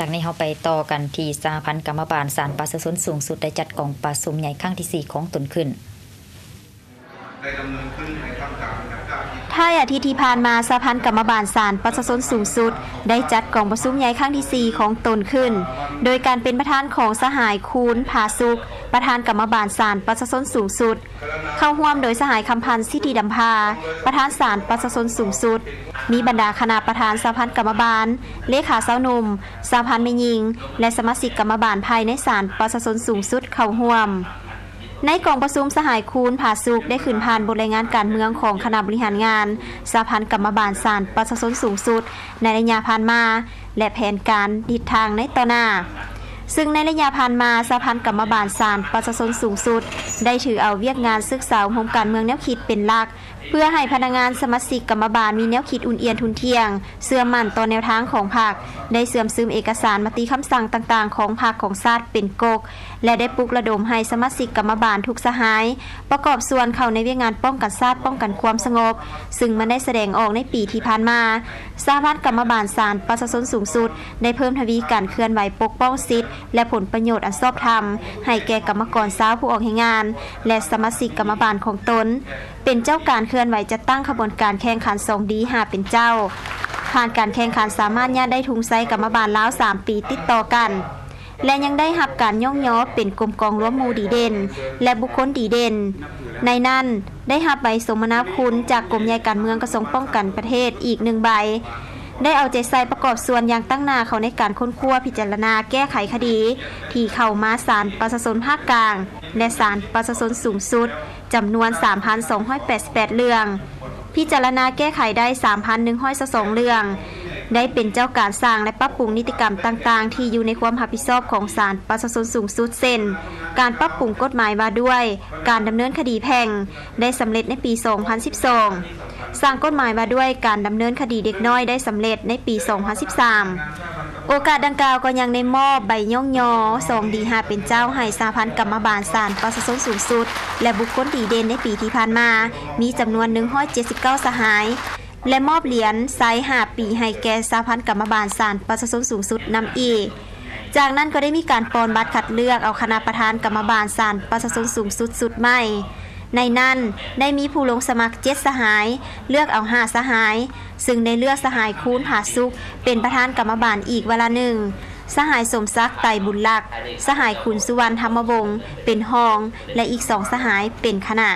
ຈາກນີ້ເຮົາໄປຕໍ່ກັນທີ່ສະຫະພັນກຳມະບານສານປະຊາຊົນສູງສຸດ ໄດ້ຈັດກອງປະຊຸມໃຫຍ່ຄັ້ງທີສີ່ຂອງຕົນຂຶ້ນ. ທ້າຍອາທິດທີ່ຜ່ານມາ, ສະຫະພັນກຳມະບານສານປະຊາຊົນສູງສຸດ ໄດ້ຈັດກອງປະຊຸມໃຫຍ່ຄັ້ງທີສີ່ຂອງຕົນຂຶ້ນ ໂດຍການເປັນປະທານຂອງສະຫາຍ ຄູນ ຜາສຸກ ປະທານກຳມະບານສານປະຊາຊົນສູງສຸດ, ເຂົ້າຮ່ວມໂດຍສະຫາຍ ຄຳພັນ ສິດທິດຳພາ ປະທານສານປະຊາຊົນສູງສຸດ, ມີບັນດາຄະນະປະທານສະຫະພັນກຳມະບານ, ເລຂາຊາວໜຸ່ມ, ສະຫະພັນແມ່ຍິງ ແລະ ສະມາຊິກກຳມະບານພາຍໃນສານປະຊາຊົນສູງສຸດເຂົ້າຮ່ວມ. ໃນກອງປະຊຸມ, ສະຫາຍ ຄູນ ຜາສຸກ ໄດ້ຂຶ້ນຜ່ານບົດລາຍງານການເມືອງຂອງຄະນະບໍລິຫານງານສະຫະພັນກຳມະບານສານປະຊາຊົນສູງສຸດ ໃນໄລຍະຜ່ານມາ ແລະ ແຜນການທິດທາງໃນຕໍ່ໜ້າ. ຊຶ່ງໃນໄລຍະຜ່ານມາ, ສະຫະພັນກຳມະບານສານປະຊາຊົນສູງສຸດ ໄດ້ຖືເອົາວຽກງານສຶກສາອົບຮົມການເມືອງແນວຄິດເປັນຫຼັກ, ເພື່ອໃຫ້ພະນັກງານສະມາຊິກກຳມະບານມີແນວຄິດອຸ່ນອຽນທຸ່ນທ່ຽງ, ເຊື່ອໝັ້ນຕໍ່ແນວທາງຂອງພັກ, ໄດ້ເຊື່ອມຊຶມເອກະສານມະຕິຄຳສັ່ງຕ່າງໆຂອງພັກຂອງຊາດເປັນກົກ ແລະ ໄດ້ປຸກລະດົມໃຫ້ສະມາຊິກກຳມະບານທຸກສະຫາຍ ປະກອບສ່ວນເຂົ້າໃນວຽກງານປ້ອງກັນຊາດ, ປ້ອງກັນຄວາມສະຫງົບ, ຊຶ່ງມັນໄດ້ສະແດງອອກໃນປີທີ່ຜ່ານມາ. ສະຫະພັນກຳມະບານສານປະຊາຊົນສູງສຸດ ໄດ້ເພີ່ມທະວີການເຄື່ອນໄຫວປົກປ້ອງສິດ ແລະ ຜົນປະໂຫຍດອັນຊອບທຳ ໃຫ້ແກ່ກຳມະກອນຊາວຜູ້ອອກແຮງງານ ແລະ ສະມາຊິກກຳມະບານຂອງຕົນ ເປັນເຈົ້າການເຄື່ອນໄຫວຈັດຕັ້ງຂະບວນການແຂ່ງຂັນສອງດີຫ້າເປັນເຈົ້າ. ຜ່ານການແຂ່ງຂັນສາມາດຍາດໄດ້ທຸງໄຊກຳມະບານລາວສາມປີຕິດຕໍ່ກັນ ແລະ ຍັງໄດ້ຮັບການຍ້ອງຍໍເປັນກົມກອງລວມໝູ່ດີເດັ່ນ ແລະ ບຸກຄົນດີເດັ່ນ. ໃນນັ້ນໄດ້ຮັບໃບສົມມະນາຄຸນຈາກກົມໃຫຍ່ການເມືອງກະຊວງປ້ອງກັນປະເທດອີກໜຶ່ງໃບ. ໄດ້ເອົາໃຈໃສ່ປະກອບສ່ວນຢ່າງຕັ້ງໜ້າເຂົ້າໃນການຄົ້ນຄວ້າ, ພິຈາລະນາ, ແກ້ໄຂຄະດີທີ່ເຂົ້າມາສານປະຊາຊົນພາກກາງ ແລະ ສານປະຊາຊົນສູງສຸດ ຈຳນວນສາມພັນສອງຮ້ອຍແປດສິບແປດເລື່ອງ, ພິຈາລະນາແກ້ໄຂໄດ້ສາມພັນໜຶ່ງຮ້ອຍຊາວສອງເລື່ອງ, ໄດ້ເປັນເຈົ້າການສ້າງ ແລະ ປັບປຸງນິຕິກຳຕ່າງໆທີ່ຢູ່ໃນຄວາມຮັບຜິດຊອບຂອງສານປະຊາຊົນສູງສຸດ ເຊັ່ນ ການປັບປຸງກົດໝາຍວ່າດ້ວຍການດຳເນີນຄະດີແພ່ງ ໄດ້ສຳເລັດໃນປີສອງພັນສິບສອງ, ສ້າງກົດໝາຍວ່າດ້ວຍການດຳເນີນຄະດີເດັກນ້ອຍໄດ້ສຳເລັດໃນປີສອງພັນສິບສາມ. ໂອກາດດັ່ງກ່າວກໍຍັງໄດ້ມອບໃບຍ້ອງຍໍສອງດີຫ້າເປັນເຈົ້າໃຫ້ສະຫະພັນກຳມະບານສານປະຊາຊົນສູງສຸດ ແລະ ບຸກຄົນດີເດັ່ນໃນປີທີ່ຜ່ານມາ ມີຈຳນວນໜຶ່ງຮ້ອຍເຈັດສິບເກົ້າສະຫາຍ ແລະ ມອບຫຼຽນໄຊຫ້າປີໃຫ້ແກ່ສະຫະພັນກຳມະບານສານປະຊາຊົນສູງສຸດນຳອີກ. ຈາກນັ້ນກໍໄດ້ມີການປ່ອນບັດຄັດເລືອກເອົາຄະນະປະທານກຳມະບານສານປະຊາຊົນສູງສຸດຊຸດໃໝ່. ໃນນັ້ນໄດ້ມີຜູ້ລົງສະໝັກເຈັດສະຫາຍ, ເລືອກເອົາຫ້າສະຫາຍ, ຊຶ່ງໄດ້ເລືອກສະຫາຍ ຄູນ ຜາສຸກ ເປັນປະທານກຳມະບານອີກວາລະໜຶ່ງ, ສະຫາຍ ສົມສັກ ໄຕບຸນລັກ, ສະຫາຍ ຂຸນສຸວັນ ທຳມະວົງ ເປັນຮອງ ແລະ ອີກສອງສະຫາຍເປັນຄະນະ.